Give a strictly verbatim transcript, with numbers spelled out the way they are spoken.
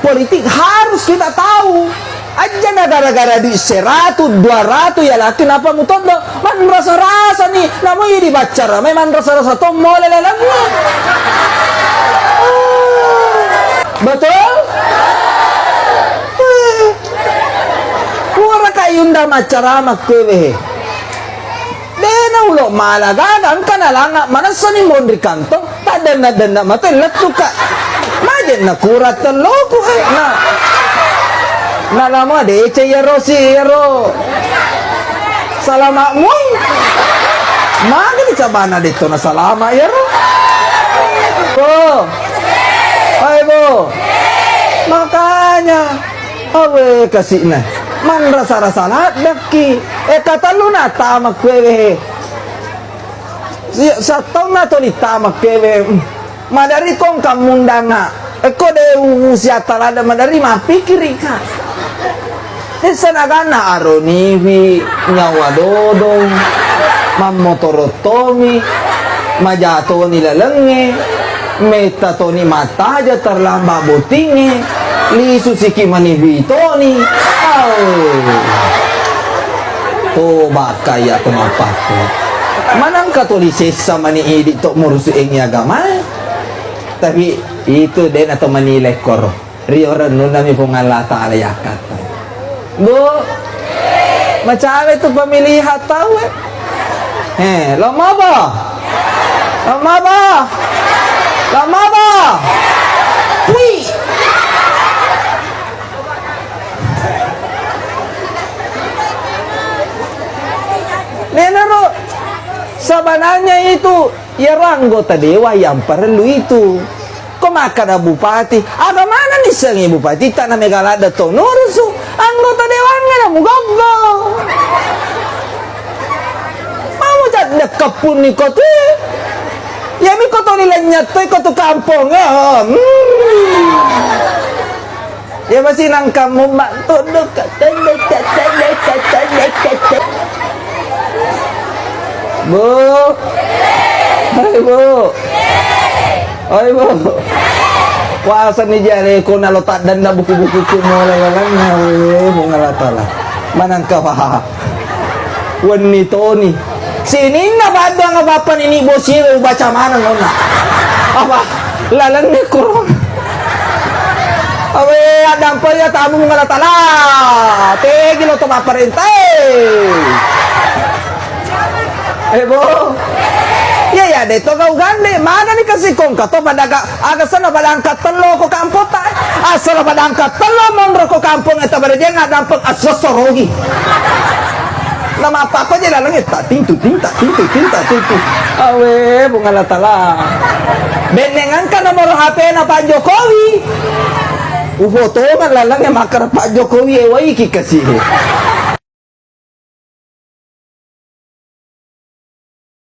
Politik harus kita tahu. Aja na gara-gara duit seratu, dua ratu ya laki napa mutoddo. Manrasa-rasa ni, namo idi baccara, mai manrasa-rasa to mole lalemmu. Betul? Eh. Pura ka yunda maccarama kue wehe. Dena ulo mala gaga engka nalanga manessani monri kantong, taddenna-denna mate lettuka. Majenna kura telloku, eh, na. Nalama dece yero si yero. Salama mui. Magani cabana detto na salama yero. Bo. Hai bo. Makanya Awe kasi'na, manrasa-rasa laddekki. E, katelluna tama kuewe. Si-, sattaunna toni tama kuewe. Madari kong kammundanga. Ekko de u-, usia talada madari mappikirika. Tessa naganna aroniwi, nyawa dodong, mammotoro tomi, majatoni lalengnge. Metta toni mattaja terlambat bottingnge, lisu siki mani wi toni. Au. Toba kaya ko mappakku. Manangka toli sessa mani idi to murusu engi agamae. Tapi itu de na to manilai koro. Rio rennunna mi Puang Allah Taala yakkatta. Bu, macawe tu pemilihan tau, eh. Eh, lo maba? Lo maba? Lo maba? Wih. Nenaro, sebenarnya itu, iyaro anggota dewan yang perlu itu. Ko makkada bupati, aga maneng nissengngi bupati, tana mega ladde to nurusu, anggota dewangnge na mugoggo. Mamo cadde keppunni ko tu. Yami ko toli lenyet to ko tu kampongnge. Oh, hmm. Ya masih nangkammu mak todok. Bu. Hai, Bu. Hai, Bu. Puasa ni jare ko nalo taddanna buku-buku ku mola lalanna, we, Puang Allah Taala. Manangka paha. Wenni toni. Sininna paddoang bappa nini bosi ubaca maneng onna. Apa? Lalenni kuro. Awe, addampeng ya tamu Puang Allah Taala. Tegi lo to mapparenta, eh. Eh, bo. Iya, iya, de to gau gande. Mana ni kasi kongka to pada ga-, aga sana pada angkat tello ko kampota, eh. Asal pada angkat tello monro ko kampong, eh, tabare dia ngaddampeng asosorogi. Nama apa-apa je laleng, eh, tak tintu, tinta, tintu, tinta, tintu. Awe, Puang Allah Taala. Benneng angka nomor H P na Pak Jokowi. Ufotongan laleng, eh, makkara Pak Jokowi, eh, waiki kasi.